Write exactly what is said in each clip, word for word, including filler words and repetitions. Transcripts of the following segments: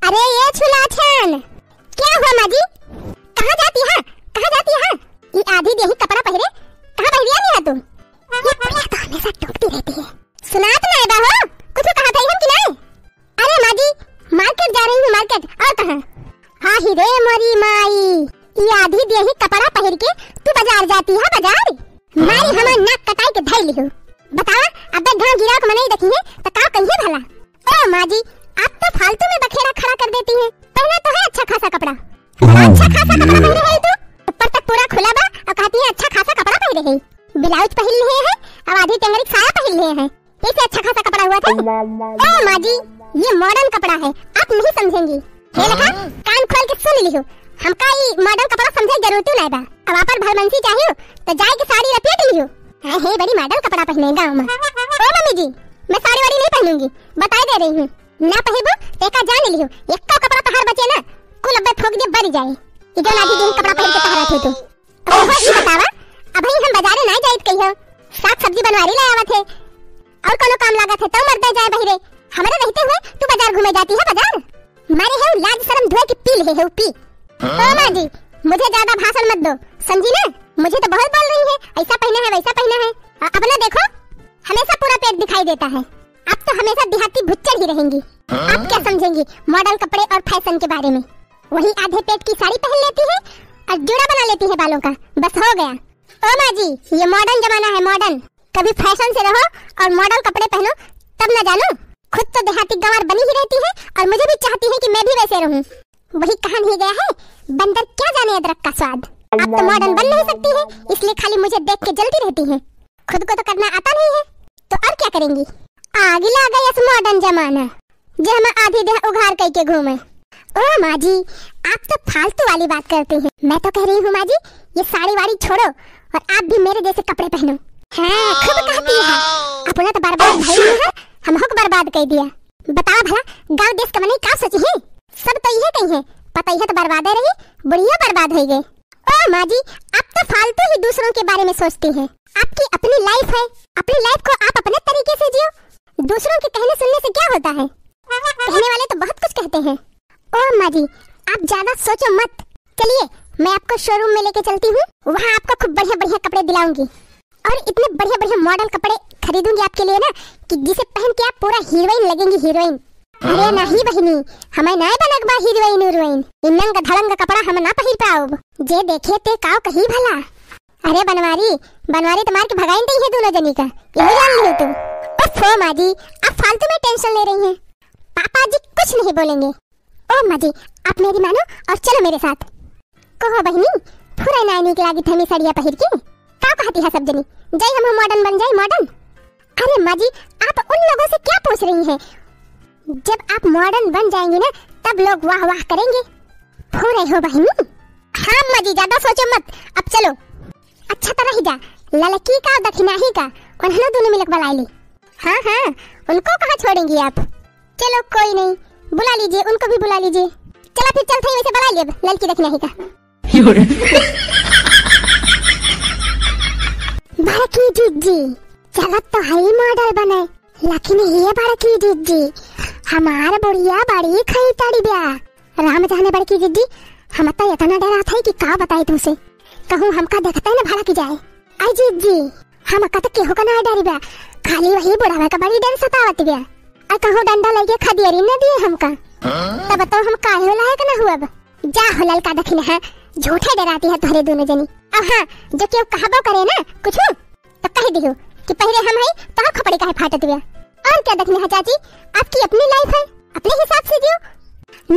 अरे ये छुलाछन, क्या हुआ माँ जी? कहाँ जाती है, कहाँ जाती है? ये आधी देही कपड़ा पहिरे, कहाँ बहिरिया नहीं है तू? ये बुढ़िया तो हमेशा टोकती रहती है। सुनात ना बा हो, कुछ कहा था हम कि नहीं? अरे माँ जी, मार्केट जा रही हूँ, मार्केट, और कहाँ? हाँ ही रे मोरी माई, ये आधी देही कपड़ा पहिर के तू बाजार जाती है, बाजार? मारी हमार नाक कटाई के धई लिहू। बतावा, अबे गाँव गिराव के मनई देखी है, तो का कहिए भला? ओ माँ जी, आप तो फालतू में बखेड़ा खड़ा कर देती हैं। पहना तो है अच्छा खासा कपड़ा। बड़ा अच्छा खासा कपड़ा पहने है तू। ऊपर तक पूरा खुला बा और कहती है अच्छा खासा कपड़ा पहने है। ब्लाउज पहन लिए है और आधी टेंगरी साया पहन लिए है। इसे अच्छा खासा कपड़ा हुआ था। ओ माँ जी, ये मॉडर्न कपड़ा है, आप नहीं समझेंगी। हे लखा, कान खोल के सुन लिहू, हमका ई मॉडर्न कपड़ा समझे जरूरत नहीं बा। अब आपन भलमनसी चाहिए तो जाए के साड़ी लपेट लिहू। हाँ, हे बड़ी मॉडर्न कपड़ा पहने गाँव में। ओ मम्मी जी, मैं साड़ी वाड़ी नहीं पहनूंगी, बताई दे रही हूँ। ना पहिरबू, तेका जान लिहू, एक्को कपड़ा तहार बचे ना, कुल अब्बे फूंक दे बरी जाए। ई जौन आधी दिन कपड़ा पहिर के तहरा थे तू। ओहो, ई बतावा, अबही हम बाजारे ना जाइत कहियो, साग सब्जी बनवारी ले आवत है, और कोनो काम लागत है तो मर्दे जाए बहिरे, हमरे रहते हुए तू बाजार घूमे जाती है बाजार? मारे है लाज शर्म धोए की पी ले है पी। ओ माँ जी, मुझे ज्यादा भाषण मत दो, समझी ना? मुझे तो बहुत बोल रही है, ऐसा पहना है, वैसा पहना है। अ-, अपना देखो, हमेशा पूरा पेट दिखाई देता है। आप तो हमेशा देहाती भुच्चड़ ही रहेंगी। आप क्या समझेंगी मॉडल कपड़े और फैशन के बारे में? वही आधे पेट की साड़ी पहन लेती है और जूड़ा बना लेती है बालों का, बस हो गया। ओ माँ जी, ये मॉडर्न जमाना है, मॉडर्न। कभी फैशन से रहो और मॉडल कपड़े पहनो, तब ना जानो। खुद तो देहाती गंवार बनी ही रहती है और मुझे भी चाहती है कि मैं भी वैसे रहूं। वही कहा नहीं गया है, बंदर क्या जाने अदरक का स्वाद। आप तो मॉडर्न बन नहीं सकती है, इसलिए खाली मुझे देख के जलती रहती है। खुद को तो करना आता नहीं है, तो और क्या करेंगी? आगे लाग गया इस मॉडर्न जमाना, जे हम आधी देह उघार कई के घूमे। ओ माँ जी, आप तो फालतू वाली बात करती हैं। मैं तो कह रही हूँ माँ जी, ये साड़ी वाड़ी छोड़ो और आप भी मेरे जैसे कपड़े पहनो। हाँ, खूब कहती है। अपना तो बर्बाद भई है, हमहू के बर्बाद कर दिया। बतावा भला, गाँव देश के मनई का सोची है? सब तो इहे कही है, पता इहे तो बर्बादे रही, बुढ़िया बर्बाद हो गए। ओ माँ जी, आप तो फालतू ही दूसरों के बारे में सोचती हैं। आपकी अपनी लाइफ है, अपनी लाइफ को आप अपने तरीके से जियो। दूसरों के कहने सुनने से क्या होता है? कहने वाले तो बहुत कुछ कहते हैं। ओ माँ जी, आप ज्यादा सोचो मत। चलिए, मैं आपको शोरूम में लेके चलती हूँ, वहाँ आपको खूब बढ़िया बढ़िया कपड़े दिलाऊंगी और इतने बढ़िया बढ़िया मॉडल कपड़े खरीदूंगी आपके लिए ना, कि जिसे पहन के आप पूरा हीरोइन लगेंगी, हीरोइन। अरे नहीं बहिनी, हमें नाय बनक बा हीरोइन उरोइन। ई नंग धड़ंग कपड़ा हम ना पहिर पाउब। जे देखे ते काव कही भला। अरे बनवारी, बनवारी तो मार के भगाइन देई है दोनों जनी का, यही जान लियो तू। उफ, ओ माँ जी, आप फालतू में टेंशन ले रही हैं। पापा जी कुछ नहीं बोलेंगे। ओ माँ जी, आप मेरी मानो और चलो मेरे साथ। कहो बहिनी, फुरे नाय नीक लागित हमी सड़िया पहिर के। का कहती है सब जनी, जाई हम मॉडर्न बन जाई, मॉडर्न? अरे माँ जी, आप उन लोगों से क्या पूछ रही हैं? जब आप मॉडर्न बन जाएंगी ना, तब लोग वाह वाह करेंगे। फुरे हो बहिनी। हाँ माँ जी, ज्यादा सोचो मत, अब चलो। अच्छा तो रही जा, ललकी का दखिनाही का, उन्हें दोनों मिलक बुलाई ली। हाँ हाँ, उनको कहाँ छोड़ेंगी आप? चलो कोई नहीं, बुला लीजिए, उनको भी बुला लीजिए। चला फिर चलते हैं, वैसे बुला लिए अब ललकी दखिनाही का। बड़की जिज्जी, चलत तो हई मॉडल बने, लेकिन ये बड़की जिज्जी, हमार बुढ़िया बड़ी खई तड़ी ब्या। राम जाने बड़की जिज्जी, हम तो इतना डरात है कि का बताई तुमसे। कहूँ हमका देखते न भड़क जाए। आई जिज्जी, हमका तो केहू का ना डर बा, खाली वही बुढ़ावा का बड़ी डर सतावत बा। आ कहूँ डंडा लेके खदेरी न दिए हमका। तब तो हम काहे लायक न हुअब। जा हो ललका दखिनहा, झूठे डराती है तोहरे दोनों जनी। अब हाँ, जो केहू कहबो करे ना कुछ, तो कह दियो कि पहले हम हई, तोहर खोपड़ी काहे फाटत बा? और क्या दखिनहा चाची, आपकी अपनी लाइफ है, अपने हिसाब से जियो।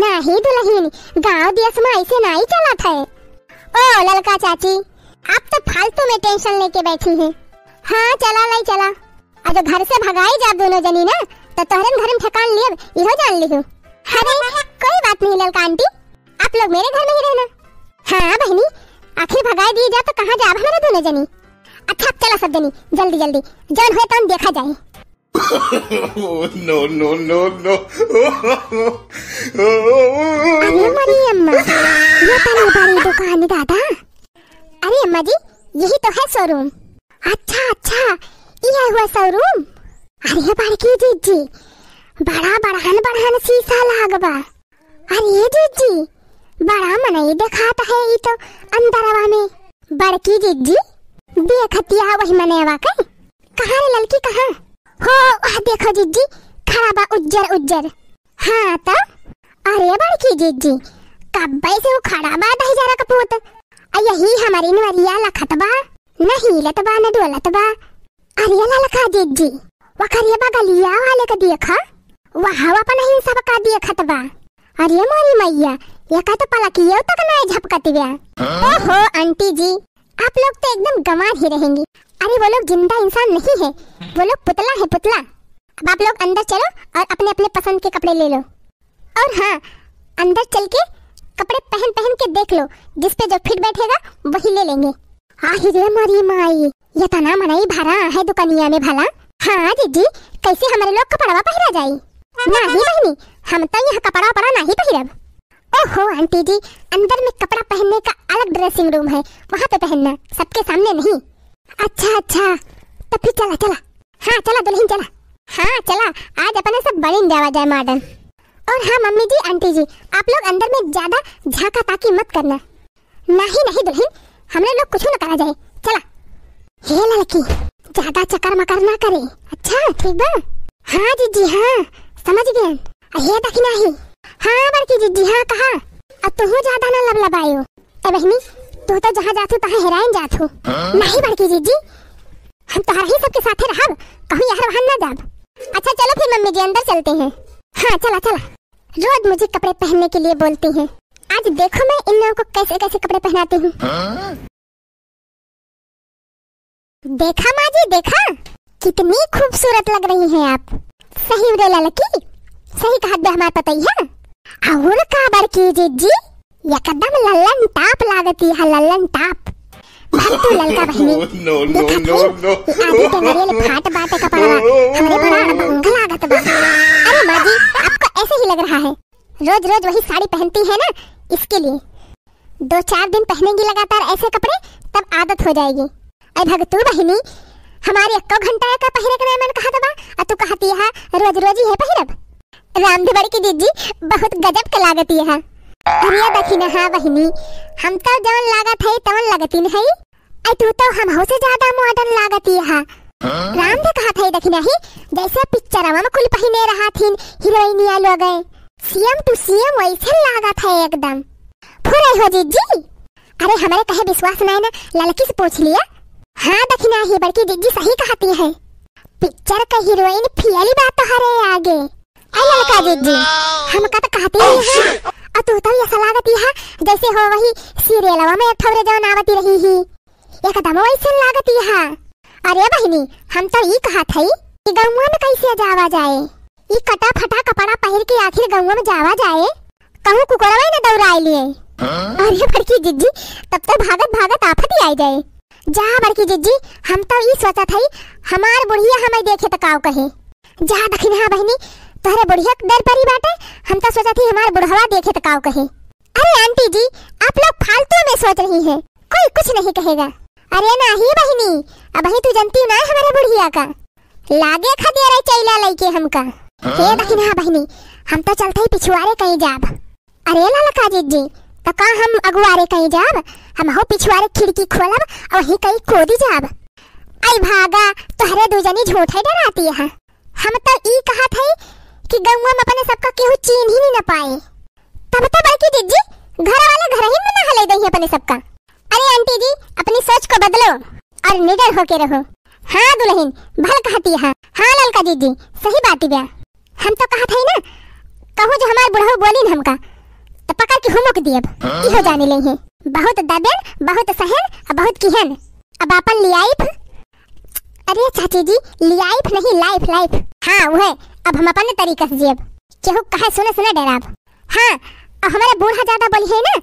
नाही दुलहिन, गाँव देश में ऐसे नाही चलत है। ओ ललका चाची, आप तो फालतू में टेंशन लेके बैठी हैं। हाँ, चला लाई चला। अगर घर से भगाई जाब दोनों जनी ना, तो तोहरन घर में ठिकान लियब, इहो जान लिहो। अरे, कोई बात नहीं ललका आंटी, आप लोग मेरे घर में ही रहना। हाँ बहिनी, आखिर भगाई दी जा तो कहाँ जाब हमारे दोनों जनी? अच्छा, अब चला सब जनी, जल्दी जल्दी, जौन होए तौन देखा जाए। Oh, no, no, no, no। अरे मरी अम्मा, ये तनी बड़ी दुकान दादा। अरे अम्मा जी, यही तो है शोरूम। अच्छा, अच्छा, ये हुआ शोरूम। अरे बड़की जिज्जी, बड़ा बड़हन बड़हन शीशा लाग बा। अरे जिज्जी, बड़ा मनई देखात है ई तो अंदरवा में। बड़की जिज्जी, देखतिया वही मनईवा के। कहाँ रे ललकी, कहाँ? हो, वह देखो जिज्जी, खड़ा बा उज्जर उज्जर। हाँ तो, अरे बड़की जिज्जी, कब्बे से वो खड़ा बा दहिजरा का पूत। आ यही हमरी नवरिया लखत बा, न हिलत बा, न डोलत बा। अरे ललका जिज्जी, वखरे बगलिया वाले का देखा, वहाँ अपन ही सबका देखत बा। अरे मोरी मैया, ये का तो पलकियो तक ना झपकत बा। ओहो आंटी जी, आप लोग तो एकदम गंवार ही रहेंगी। अरे वो लोग जिंदा इंसान नहीं है, वो लोग पुतला है, पुतला। अब आप लोग अंदर चलो और अपने अपने पसंद के कपड़े ले लो। और हाँ, अंदर चल के कपड़े पहन पहन के देख लो, जिस पे जो फिट बैठेगा वही ले लेंगे। आहि रे मोरी माई, ये तना मनई भरा है दुकनिया में भला। हाँ जिज्जी, कैसे हमरे लोग कपड़वा पहिरा जाई? नाही बहिनी, हम तो यहाँ कपड़ा उपड़ा नाही पहिरब। ओहो आंटी जी, अंदर में कपड़ा पहनने का अलग ड्रेसिंग रूम है, वहाँ पे पहनना, सबके सामने नहीं। अच्छा अच्छा, तो फिर चला चला। हाँ चला दुलहिन चला। हाँ चला, आज अपने सब बनिन जावा जाए मॉडर्न। और हाँ मम्मी जी, आंटी जी, आप लोग अंदर में ज्यादा झांका ताकी मत करना। नाही नाही दुलहिन, हमरे लोग कुछ न करा जाए, चला। हे ललकी, ज्यादा चकर मकर ना करे, अच्छा ठीक बा? हाँ जिज्जी हाँ, समझ गए। हे दखिनाही। हाँ बड़की जिज्जी हाँ, कहा? अब तुहू ज्यादा ना लबलबायो। ए बहिनी, तू तो जहाँ जाथू तहाँ हेराइन जाथू। नाही बड़की जिज्जी, हम तोहरा ही सबके साथे रहब, कहूँ यहाँ वहाँ ना जाब। अच्छा चलो फिर मम्मी जी अंदर चलते हैं। हाँ चला चला, रोज मुझे कपड़े पहनने के लिए बोलती हैं, आज देखो मैं इन लोगों को कैसे कैसे कपड़े पहनाती हूँ। देखा माँ जी देखा, कितनी खूबसूरत लग रही हैं आप। सही रे ललकी, सही कहत बे हमार पतई है। और का बड़की जिज्जी, एकदम लल्लन टाप लागती है, लल्लन टाप। भग तू ललका बहिनी, देखत है, ई आदि के नरियल फाट बाटे कपड़वा, हमरे बड़ा अड़बंग लागत बा। अरे माँ जी, आपको ऐसे ही लग रहा है, रोज रोज वही साड़ी पहनती है ना, इसके लिए। दो चार दिन पहनेंगी लगातार ऐसे कपड़े, तब आदत हो जाएगी। अरे भगतू बहिनी, हमारे एक्को घंटा का पहिरे के नाम कहत बा, आ तू कहती है रोज रोज ही है पहिरब। राम धे बड़की जिज्जी, बहुत गजब के लागती है। अरे दखिना हाँ बहिनी, हम तो जवन लागत है तवन लगती नहीं। अरे तू तो हमहू से ज्यादा मॉडर्न लागती है। राम धे कहत है दखिना ही, जैसे पिक्चरवा में कुल पहिने रहा थीन हीरोइनिया लोग, सेम टू सेम वैसे लागत है एकदम। फुरे हो जिज्जी। अरे हमरे कहे विश्वास नहीं ना, ललकी से पूछ लिया। हाँ दखिना ही बड़की जिज्जी सही कहती है, पिक्चर का हीरोइन फेल बा तोहरे आगे। ए ललका जिज्जी, हमका तो कहती ही है, और तू तो ऐसा लागती है जैसे हो वही सीरियलवा में एक ठौरे जौन आवती रही ही, एकदम वैसे लागती है। अरे बहिनी, हम तो ई कहत हई कि गौवा में कैसे जावा जाए, ई कटा फटा कपड़ा पहिर के आखिर गौवा में जावा जाए, कहूँ कुकुरवा न दौड़ाए लिए। अरे बड़की जिज्जी, तब तो भागत भागत आफत ही आई जाए। जा बड़की जिज्जी, हम तो ई सोचत हई हमार बुढ़िया हमें देखे त काव कहे। जा दखिनहा बहिनी, तोहरे बुढ़िया के डर परी बाटे, हम तो सोचत हई हमार बुढ़वा देखे त काव कहे। अरे आंटी जी, आप लोग फालतू में सोच रही हैं, कोई कुछ नहीं कहेगा। अरे नाही बहिनी, अबही तू जनती ना है हमारे बुढ़िया का, लागे खदेरे चैला लइके हमका। हे दखिनहा बहिनी, हम तो चलते ही पिछुआरे कहीं जाब। अरे ललका जिज्जी, त का हम अगुआरे कहीं जाब? हमहू पिछुआरे खिड़की खोलब और वहीं कहीं कूदी जाब। आई भागा, तोहरे दू जनी झूठे डराती है। हम तो ई कहत हई कि गौवा में अपने सबका केहू चीन्ही न पाए। तब तो बड़की जिज्जी घर वाले घर ही में ना हले दई अपने सबका। अरे आंटी जी, अपनी सोच को बदलो और निडर होके रहो। हाँ दुलहिन, भल कहती है। हाँ ललका जिज्जी, सही बात बा। हम तो कहत हई ना, कहूँ जो हमार बुढ़ऊ बोलिन हमका, त पकड़ के हुमुक दियब। इहो जानी लेइहे। बहुत दबेन, बहुत सहेन, आ बहुत किहेन। अब आपन लियाइफ। अरे चाची जी, लियाइफ नहीं, लाइफ, लाइफ। हाँ, उहे। अब हम अपन तरीका से जियब। केहू कहे सुने से न डेराब। हाँ, अब हमारे बूढ़ा ज्यादा बोलिहे ना,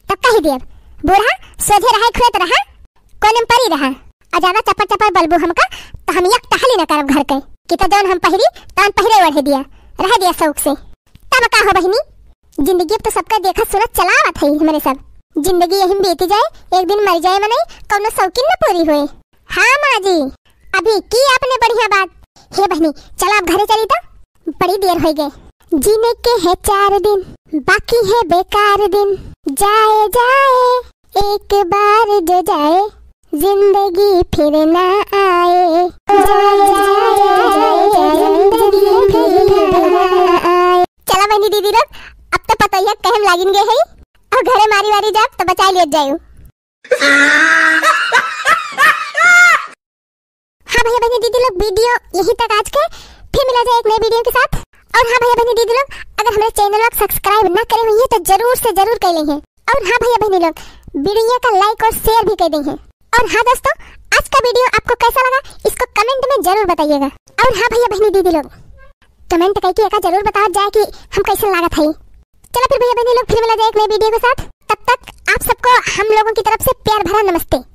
तब कहि दियब, बूढ़ा, सोझे रहा, खुएत रहा, कोने में परी रहा। आ ज्यादा चपर चपर बोलबू हमका, त हम एक टहली न करब घर के। कि त जौन हम पहिरी, तौन पहिरे ओढ़े दिया, रह दिया शौक से। तब का हो बहिनी, जिंदगी अब तो सबका देखत सुनत चलावत है हमरे सब। जिंदगी यही में बीती जाए, एक दिन मर जाए मनई, कौनो शौकीन न पूरी होए। हाँ माँ जी, अभी की आपने बढ़िया बात। हे बहिनी, चला अब घरे चली तो, बड़ी देर होइ गए। जीने के है चार दिन, बाकी है बेकार दिन, जाए जाए एक बार जो जाए, जिंदगी फिर ना आए। जाए जाए जिंदगी फिर ना आए। चला बहनी दीदी लोग, अब तो पतोहिया कहे में लागिन गए है, और घरे मारी वारी जाब तो बचाई लियत जायु। हाँ भैया बहनी दीदी लोग, video यहीं तक आज के, फिर मिला जाए एक नए video के साथ। और हाँ भैया बहनी दीदी लोग, अगर हमारे channel को subscribe ना करे हुई है तो जरूर से जरूर कर लेंगे। और हाँ भैया बहनी लोग, video का like और share भी कर देंगे। और हाँ दोस्तों, आज का video आपको कैसा लगा, इसको comment में जरूर बताइएगा। और हाँ भैया बहनी दीदी लोग, comment करके एका जरूर बताओ जाए कि हम कैसे लागत है। चलो फिर भैया बहनी लोग, फिर मिला जाए एक नए video के साथ। तब तक आप सबको हम लोगों की तरफ से प्यार भरा नमस्ते।